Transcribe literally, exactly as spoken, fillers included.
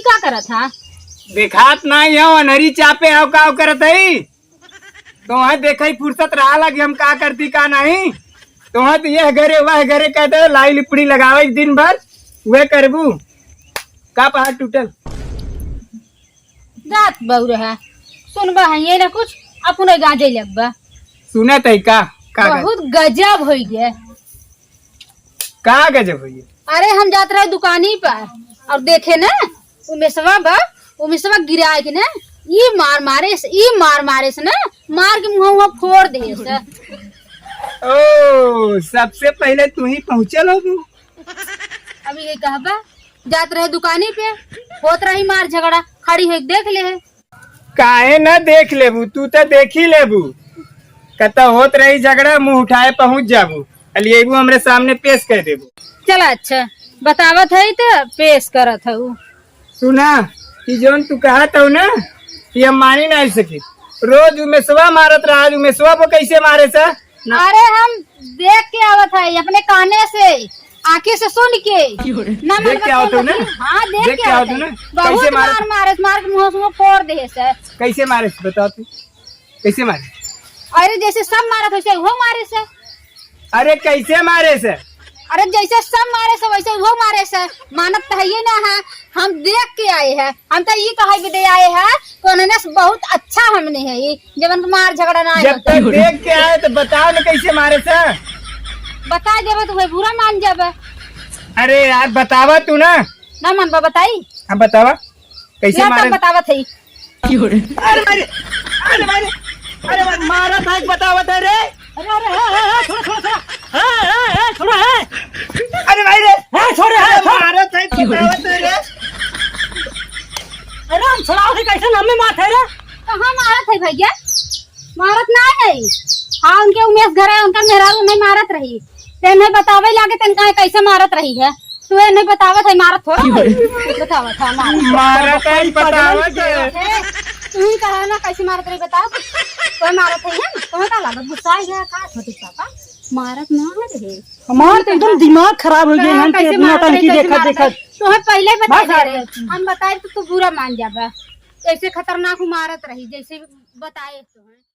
का करत हा? देखात नाही हो, अनहरी चापे हो, का करत हई? तोहे देखई फुर्सत रहा लगी, हम का करती का नाही। तोहे तो यह घरे वह घरे कहते लाई लिपड़ी लगावे दिन भर, वह करबू। का पहाड़ टूटल? जात बउर है, सुनबा है ये ना कुछ, अपने गांजे लगबा। सुनत है का? का गजब? बहुत गजब होई गया। का गजब होई गया? अरे हम जात रहे दुकानी पर और देखे ना उमेशवा बा, उमेशवा गिराए के ना ई मार मारे से, ई मार मारे से ना, मार के मुंह वुंह फोड़ दे से। ओ, सबसे पहले तू ही पहुंचल हो तू। अभी ये कहबा, जात रहे दुकानी पे, होत रही मार झगड़ा, खड़ी होई देख ले है। काहे ना देख लेबू, तू तो देख ही लेबू। कत होत रही झगड़ा, मुंह उठाए पहुंच जाबू, अलिएबू हमरे सामने पेश कर देबू। चला अच्छा, बतावत है तो पेश करत हऊ। सुना, कि जौन तू कहत हऊ ना, कि हम मानी नहीं सकी। रोज उमेशवा मारत रहा, आज उमेशवा को कैसे मारे सा? ना। अरे हम देख के आवत है अपने काने से, आंखें से सुन के। ना देख के आवत हऊ ना? हाँ, देख देख के के आवत आवत हऊ है। ना? बहुत कैसे मार- मार मारे, मार के मुंह से फोड़ दे से। कैसे मारे से बताओ तू? कैसे मारे? अरे जैसे सब मारत वैसे वो मारे से। अरे कैसे मारे से? अरे जैसे सब मारे से वैसे वो मारे से। मानत तो है ये ना है, हम देख के आए हैं। हम तो ये कहे भी दे आए हैं कि उन्होंने से बहुत अच्छा हमने है ये, जब उनको मार झगड़ा ना जब होता। तक देख के आए तो बताओ ना कैसे मारे से? बता देबे तो भाई बुरा मान जाबे। अरे यार बतावा तू ना। ना मानबा बताई? हाँ बतावा। कैसे या मारे? तब बतावत है। अरे मारे, अरे मारे, अरे मारे, मारत है, बतावत है रे। अरे, अरे, हे, हे, हे, छोड़ो, छोड़ो, छोड़ो। हे, हे, हे, छोड़ो, हे। अरे भाई रे। हे, छोड़ो, हे, अरे छोड़ो। मारत है, बतावत है रे। अरे हम छोड़ाओ थे, कैसे नाम में मारत है रे? कहाँ मारत है भैया? मारत ना है। हाँ, उनके उमेश घर है, उनका मेहरारू नहीं मारत रही। ते नहीं बतावे लागे, तन कहे कैसे मारत रही है। तू ये नहीं बतावत है, मारत थोड़ा है। बतावत है, मारत। मारत है, बतावत है। है, तू ही कहा ना कैसे मारत रही, बताओ। कोई मारत है, है? तुम्हें का लागत? गुस्सा आ गया का छोटी पापा? मारत ना है रे। हमार तो एकदम दिमाग खराब हो गया, हाँ, हम के कैसे मारत रही, नौटंकी कैसे देखत, मारत देखत। रही? तुम्हें पहले ही बता बस दे आ रहे। हम बताए तो तू बुरा मान जाबा। ऐसे खतरनाक मारत रही, जैसे बताए तो है।